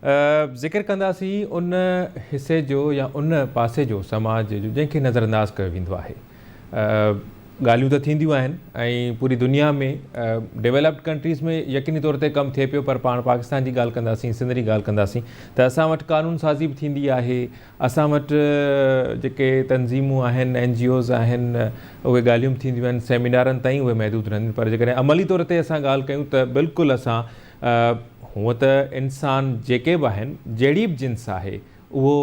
ذڪر ڪنداسين ان حصي جو يا ان پاسي جو سماج جو جنهن کي نظر انداز ڪيو ويندو آهي. ڳالهيون ته ٿينديون آهن ۽ پوري دنيا ۾ ڊيولپڊ ڪنٽريز ۾ يقيني طور تي ڪم ٿئي پيو پر پاڻ پاڪستان جي ڳالهه ڪنداسين سنڌ جي ڳالهه ڪنداسين ته اسان وٽ قانون سازي به ٿيندي آهي اسان وٽ جيڪي تنظيمون آهن اين جي اوز آهن اهي ڳالهيون به ٿينديون آهن سيمينارن تائين اهي محدود رهنديون پر جيڪڏهن عملي طور تي اسان ڳالهه ڪيون ته بلڪل اسان هونء ته انسان جيڪي به آهن جهڙي به جنس آهي اهو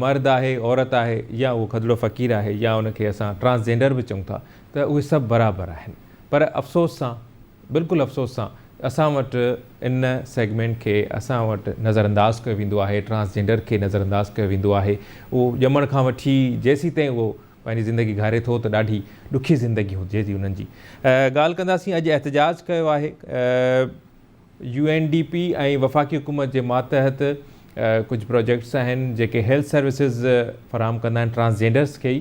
مرد آهي عورت آهي يا اهو کدڙو فقير آهي يا ان کي اسان ٽرانس جينڊر به چئون ٿا ته اهي سڀ برابر آهن پر افسوس سان بلڪل افسوس سان اسان وٽ ان سيگمينٽ کي اسان وٽ نظر انداز ڪيو ويندو آهي ٽرانس جينڊر کي نظر انداز ڪيو ويندو آهي اهو ڄمڻ کان وٺي جيسيتائين اهو پنهنجي زندگي گهاري ٿو ته ڏاڍي ڏکي زندگي هجي ٿي انهن جي. ڳالهه ڪنداسين اڄ احتجاج ڪيو آهي يو اين ڊي پي ۽ وفاقي حڪومت جي ماتحت ڪجهه پروجيڪٽس آهن جيڪي هيلٿ سروسز فراهم ڪندا آهن ٽرانسجينڊرس کي ئي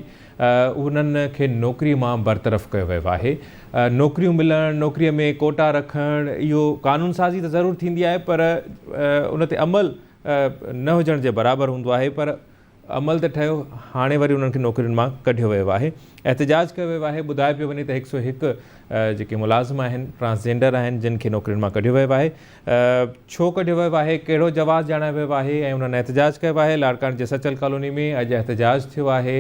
انهن کي نوڪري مان برطرف ڪيو ويو آهي نوڪريون ملڻ نوڪري ۾ ڪوٽا رکڻ اهو قانون سازي ته ضرور ٿيندي آهي پر ان تي عمل نه هجڻ جي برابر هوندو آهي پر عمل ته ٺهيو، هاڻي وري انهن کي نوڪرين مان ڪڍيو ويو آهي، احتجاج ڪيو ويو آهي، ٻڌايو پيو وڃي ته هڪ سئو هڪ جيڪي ملازم آهن ٽرانسجينڊر آهن جن کي نوڪرين مان ڪڍيو ويو آهي، ڇو ڪڍيو ويو آهي، ڪهڙو جواز ڄاڻايو ويو آهي ۽ انهن احتجاج ڪيو آهي، لاڙڪاڻي جي سچل ڪالوني ۾ اڄ احتجاج ٿيو آهي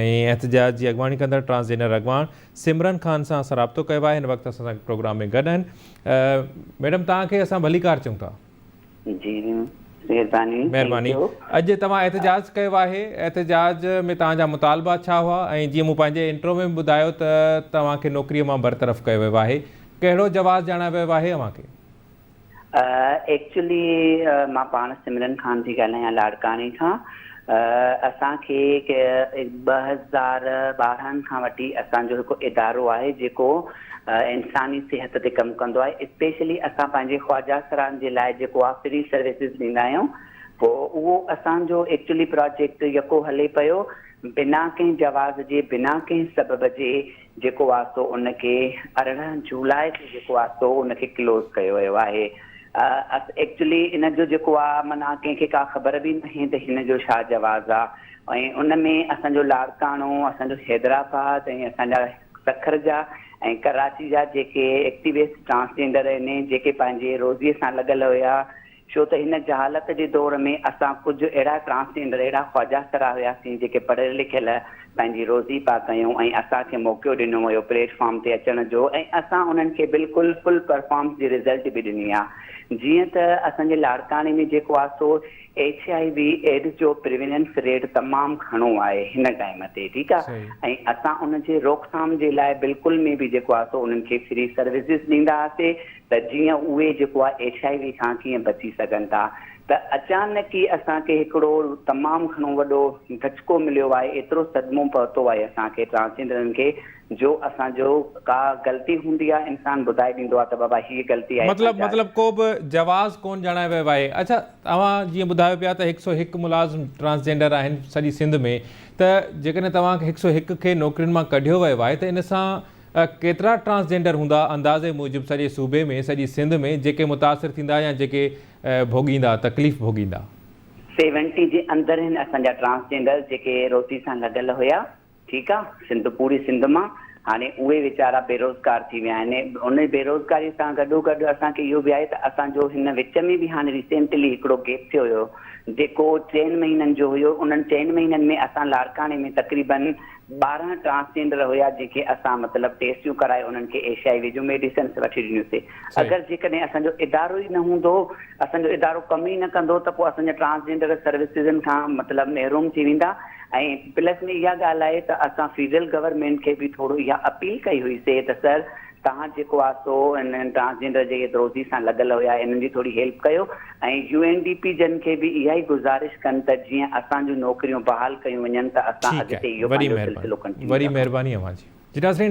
۽ احتجاج جي اڳواڻي ڪندڙ ٽرانسجينڊر اڳواڻ سمرن خان سان اسان رابطو ڪيو آهي، هن وقت اسان سان پروگرام ۾ گڏ آهن، ميڊم توهان کي اسان ڀليڪار چئون ٿا. جي مهرباني مهرباني اڄ توهان احتجاج ڪيو آهي احتجاج ۾ توهان جا مطالبا ڇا هئا ۽ جيئن مون پنهنجي انٽرو ۾ به ٻڌايو ته توهان کي نوڪري مان برطرف ڪيو ويو آهي ڪهڙو جواز ڄاڻايو ويو آهي اوهان کي؟ ايڪچولي مان پاڻ سمرن خان ٿي ڳالهايان لاڙڪاڻي کان اسان کي 2012 کان وٺي اسان جو هڪ ادارو آهي جيڪو انساني صحت تي ڪم ڪندو آهي اسپيشلي اسان پنهنجي خواجه سران جي لاء جيڪو آهي فري سروسز ڏيندا آهيون پوء اهو اسان جو ايڪچولي پراجيڪٽ يڪو هلي پيو بنا ڪنهن جواز جي بنا ڪنهن سبب جي جيڪو آهي سو ان کي 18 جولاء تي جيڪو آهي سو ان کي ڪلوز ڪيو ويو آهي ايڪچولي ان جو جيڪو آهي معنيٰ ڪنهن کي ڪا خبر به ناهي ته هن جو ڇا جواز آهي ۽ ان ۾ اسان جو لاڙڪاڻو اسان جو حيدرآباد ۽ اسان جا سکر جا ۽ ڪراچي جا جيڪي ايڪٽيوسٽ ٽرانسجينڊر آهن جيڪي پنهنجي روزيء سان لڳل هيا ڇو ته هن جهالت جي دور ۾ اسان ڪجهه اهڙا ٽرانسجينڊر اهڙا خواجه سرا هياسين جيڪي پڙهيل لکيل پنهنجي روزي پيا ڪيون ۽ اسان کي موقعو ڏنو ويو پليٽ فارم تي اچڻ جو ۽ اسان انهن کي بلڪل فل پرفارمس جي رزلٽ به ڏني آ جيئن ته اسان جي لاڙڪاڻي ۾ جيڪو آ سو ايڇ I V AIDS جو پريويلنس ريٽ تمام گهڻو آهي هن ٽائيم تي ٺيڪ آ ۽ اسان ان جي روڪٿام جي لاء بلڪل ۾ به جيڪو آ سو انهن کي فري سروسز ڏيندا هئاسي ته جيئن اهي جيڪو آ ايڇ I V کان ڪيئن بچي سگهن ٿا ته اچانڪ ئي اسان کي هڪڙو تمام گهڻو وڏو ڌچڪو مليو آهي ايترو صدمو پهتو آهي اسان کي ٽرانسجينڊرن کي جو اسان جو ڪا غلطي هوندي آ انسان ٻڌائي ڏيندو آ ته بابا هيء غلطي آهي مطلب مطلب ڪو به جواز ڪون ڄاڻايو ويو آهي اڇا توهان جيئن ٻڌايو پيا ته هڪ سئو هڪ ملازم ٽرانسجينڊر آهن سڄي سنڌ ۾ ته جيڪڏهن توهان کي هڪ سئو هڪ کي نوڪرين مان ڪڍيو ويو آهي ته ان سان ڪيترا ٽرانسجينڊر هوندا اندازي موجب سڄي صوبي ۾ سڄي سنڌ ۾ جيڪي متاثر ٿيندا يا جيڪي ڀوڳيندا تڪليف ڀوڳيندا. سيونٽي جي اندر آهن اسان جا ٽرانسجينڊر جيڪي روزي سان لڳل هيا. ٺيڪ آ سنڌ پوري سنڌ مان هاڻي اهي ويچارا بيروزگار ٿي ويا آهن ان بيروزگاري سان گڏو گڏ اسان کي اهو به آهي ته اسان جو هن وچ ۾ به هاڻي ريسينٽلي هڪڙو گيپ ٿيو هيو جيڪو چئن مهينن جو هيو انهن چئن مهينن ۾ اسان لاڙڪاڻي ۾ تقريبن 12 ٽرانسجينڊر هيا جن کي اسان مطلب ٽيسٽيون ڪرائي انهن کي H I V June medicines وٺي ڏنيون سي اگر جيڪڏهن اسان جو ادارو ئي نه هوندو اسان جو ادارو ڪم ئي نه ڪندو ته پوء اسان جا ٽرانسجينڊر سروسزن کان مطلب محروم ٿي ويندا ۽ پلس ۾ اها ڳالهه آهي ته اسان فيڊرل گورنمينٽ کي به ٿورو اها اپيل ڪئي هئي سي ته سر توهان جيڪو آهي سو انهن ٽرانسجينڊر جيڪي روزي سان لڳل هيا انهن جي ٿوري هيلپ ڪيو ۽ يو اين ڊي پي جن کي به اها ئي گذارش ڪن ته جيئن اسان جون نوڪريون بحال ڪيون وڃن ته اسان ٺيڪ اڳتي آهي اهو وڏي پنهنجو مهرباني سلسلو ڪنٽينيو وڏي رکون. مهرباني اوهان جي. جي ناظرين.